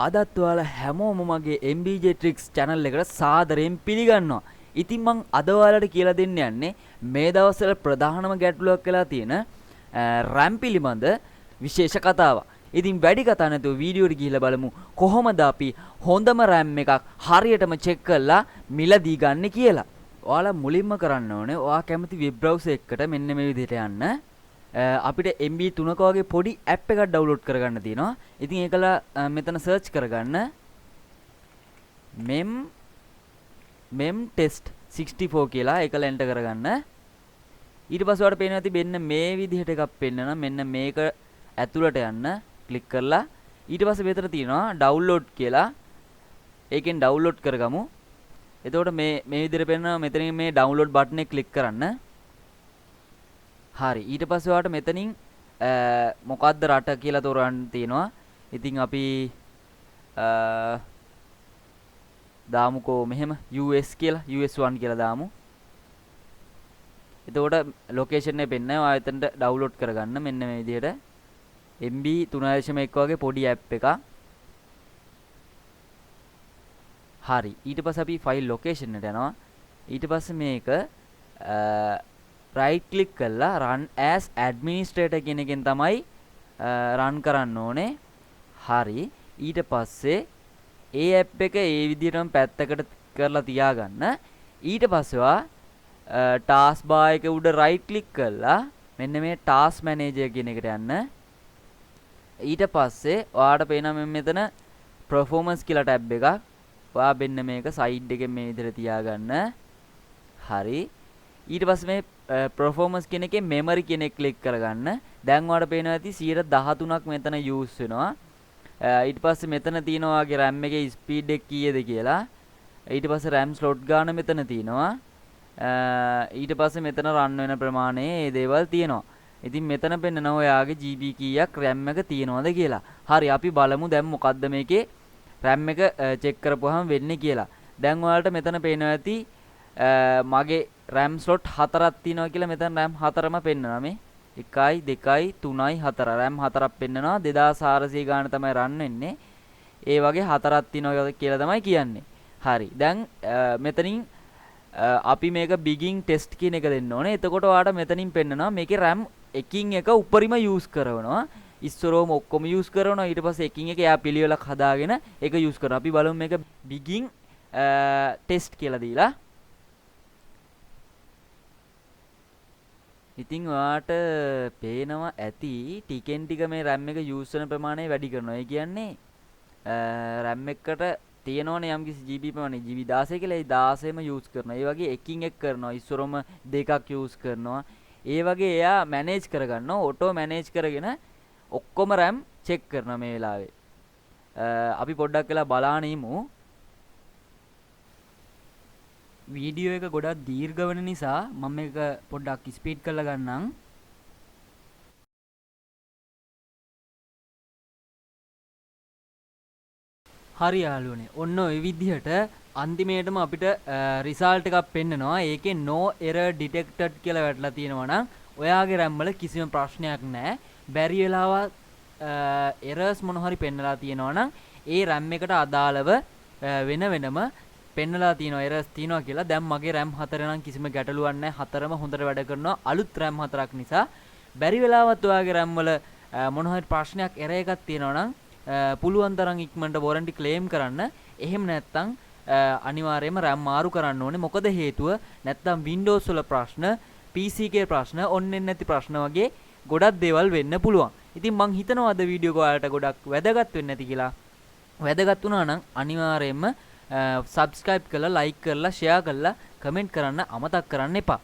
අදත් ඔයාලා හැමෝම මගේ MBJ Tricks channel එකට සාදරයෙන් පිළිගන්නවා. ඉතින් මං අද ඔයාලට කියලා දෙන්න යන්නේ මේ දවස්වල ප්‍රධානම ගැටලුවක් වෙලා තියෙන RAM පිළිබඳ විශේෂ කතාවක්. ඉතින් වැඩි කතා නැතුව වීඩියෝ එකට ගිහිල්ලා බලමු කොහොමද අපි හොඳම RAM එකක් හරියටම චෙක් කරලා මිලදී ගන්න කියලා. ඔයාලා මුලින්ම කරන්න ඕනේ ඔයා කැමති වෙබ් බ්‍රවුසර් එකකට මෙන්න මේ විදිහට යන්න. අපිට MB 3ක වගේ පොඩි ඇප් එකක් ඩවුන්ලෝඩ් කරගන්න තියෙනවා. ඉතින් ඒකලා මෙතන සර්ච් කරගන්න mem test 64 කියලා ඒකලා එන්ටර් කරගන්න. ඊට පස්සේ ඔයාලට පේනවා ඇති මෙන්න මේ විදිහට එකක් පෙන්නනවා. මෙන්න මේක ඇතුළට යන්න ක්ලික් කරලා ඊට පස්සේ මෙතන තියෙනවා ඩවුන්ලෝඩ් කියලා. ඒකෙන් ඩවුන්ලෝඩ් කරගමු. එතකොට මේ විදිහට පෙන්නනවා. මෙතනින් මේ ඩවුන්ලෝඩ් බටන් එක ක්ලික් කරන්න. හරි. ඊට පස්සේ ඔයාලට මෙතනින් මොකද්ද රට කියලා තෝරන්න තියෙනවා. ඉතින් අපි දාමුකෝ මෙහෙම US කියලා, US1 කියලා දාමු. එතකොට ලොකේෂන් එක පෙන්නනවා. ඔයා එතනට ඩවුන්ලෝඩ් කරගන්න මෙන්න මේ විදිහට MB 3.1 වගේ පොඩි ඇප් එකක්. හරි. ඊට පස්සේ අපි ෆයිල් ලොකේෂන් එකට යනවා. ඊට පස්සේ මේක රයිට් ක්ලික් කරලා run as administrator කියන එකෙන් තමයි රන් කරන්න ඕනේ. හරි. ඊට පස්සේ ඒ ඇප් එක ඒ විදිහටම පැත්තකට කරලා තියාගන්න. ඊට පස්සේ ඔයා ටාස්ක් බාර් එක උඩ රයිට් ක්ලික් කරලා මෙන්න මේ ටාස්ක් මැනේජර් කියන එකට යන්න. ඊට පස්සේ ඔයාට පේනවා මෙන්න මෙතන පර්ෆෝමන්ස් කියලා ටැබ් එකක්. ඔයා මෙන්න මේක සයිඩ් එකෙන් මේ විදිහට තියාගන්න. හරි. ඊට පස්සේ මේ පර්ෆෝමන්ස් කියන එකේ මෙමරි කියන එක ක්ලික් කරගන්න. දැන් ඔයාලට පේනවා ඇති 13ක් මෙතන යූස් වෙනවා. ඊට පස්සේ මෙතන තියෙනවා ඔයාගේ RAM එකේ ස්පීඩ් එක කීයද කියලා. ඊට පස්සේ RAM slot ගාන මෙතන තියෙනවා. ඊට පස්සේ මෙතන රන් වෙන ප්‍රමාණය මේ දේවල් තියෙනවා. ඉතින් මෙතන පෙන්නනවා ඔයාගේ GB කීයක් RAM එක තියෙනවද කියලා. හරි, අපි බලමු දැන් මොකද්ද මේකේ RAM එක චෙක් කරපුවාම වෙන්නේ කියලා. දැන් ඔයාලට මෙතන පේනවා ඇති මගේ RAM slot 4ක් තියෙනවා කියලා. මෙතන RAM 4ම පෙන්නනවා. මේ 1යි 2යි 3යි 4 RAM 4ක් පෙන්නනවා. 2400 ගාන තමයි රන් වෙන්නේ. ඒ වගේ 4ක් තියෙනවා කියලා තමයි කියන්නේ. හරි. දැන් මෙතනින් අපි මේක බිගින් ටෙස්ට් කියන එක දෙන්න ඕනේ. එතකොට ඔයාලට මෙතනින් පෙන්නනවා මේකේ RAM එකින් එක උපරිම යූස් කරනවා. ඉස්සරෝම ඔක්කොම යූස් කරනවා. ඊට පස්සේ එකින් එක එයා පිළිවෙලක් හදාගෙන ඒක යූස් කරනවා. අපි බලමු මේක බිගින් ටෙස්ට් කියලා දීලා. ඉතින් ඔයාට පේනවා ඇති ටිකෙන් ටික මේ RAM එක යූස් වෙන ප්‍රමාණය වැඩි කරනවා. ඒ කියන්නේ RAM එකකට තියෙනවනේ යම්කිසි GB ප්‍රමාණය, GB 16 කියලා, ඒ 16ම යූස් කරනවා. ඒ වගේ එකින් එක කරනවා. ඉස්සරොම දෙකක් යූස් කරනවා. ඒ වගේ එයා මැනේජ් කරගන්නවා. ඔටෝ මැනේජ් කරගෙන ඔක්කොම RAM check කරනවා මේ වෙලාවේ. අපි පොඩ්ඩක් වෙලා බලාන ඉමු. වීඩියෝ එක ගොඩක් දීර්ඝ වෙන නිසා මම මේක පොඩ්ඩක් ස්පීඩ් කරලා ගන්නම්. හරි යාළුවනේ, ඔන්න ඔය විදිහට අන්තිමේටම අපිට රිසල්ට් එකක් පෙන්නනවා. ඒකේ no error detected කියලා වැටලා තියෙනවා නම් ඔයාගේ RAM වල කිසිම ප්‍රශ්නයක් නෑ. බැරි වෙලාවත් එරර්ස් මොන හරි පෙන්නලා තියෙනවා නම් ඒ RAM එකට අදාළව වෙන වෙනම පෙන්නලා තියෙනවා එරර්ස් තියෙනවා කියලා. දැන් මගේ RAM 4 නම් කිසිම ගැටලුවක් නෑ. 4ම හොඳට වැඩ කරනවා. අලුත් RAM 4ක් නිසා. බැරි වෙලාවත් ඔයාගේ RAM වල මොන හරි ප්‍රශ්නයක් එරර් එකක් තියෙනවා නම් පුළුවන් තරම් ඉක්මනට වොරන්ටි ක්ලේම් කරන්න. එහෙම නැත්නම් අනිවාර්යයෙන්ම RAM මාරු කරන්න ඕනේ. මොකද හේතුව නැත්නම් Windows වල ප්‍රශ්න, PC එකේ ප්‍රශ්න, ඔන් වෙන්නේ නැති ප්‍රශ්න වගේ ගොඩක් දේවල් වෙන්න පුළුවන්. ඉතින් මං හිතනවා අද වීඩියෝ එක ඔයාලට ගොඩක් වැදගත් වෙන්න ඇති කියලා. වැදගත් වුණා නම් අනිවාර්යයෙන්ම සබ්ස්ක්‍රයිබ් කරලා, ලයික් කරලා, ෂෙයා කරලා, කමෙන්ට් කරන්න අමතක කරන්න එපා.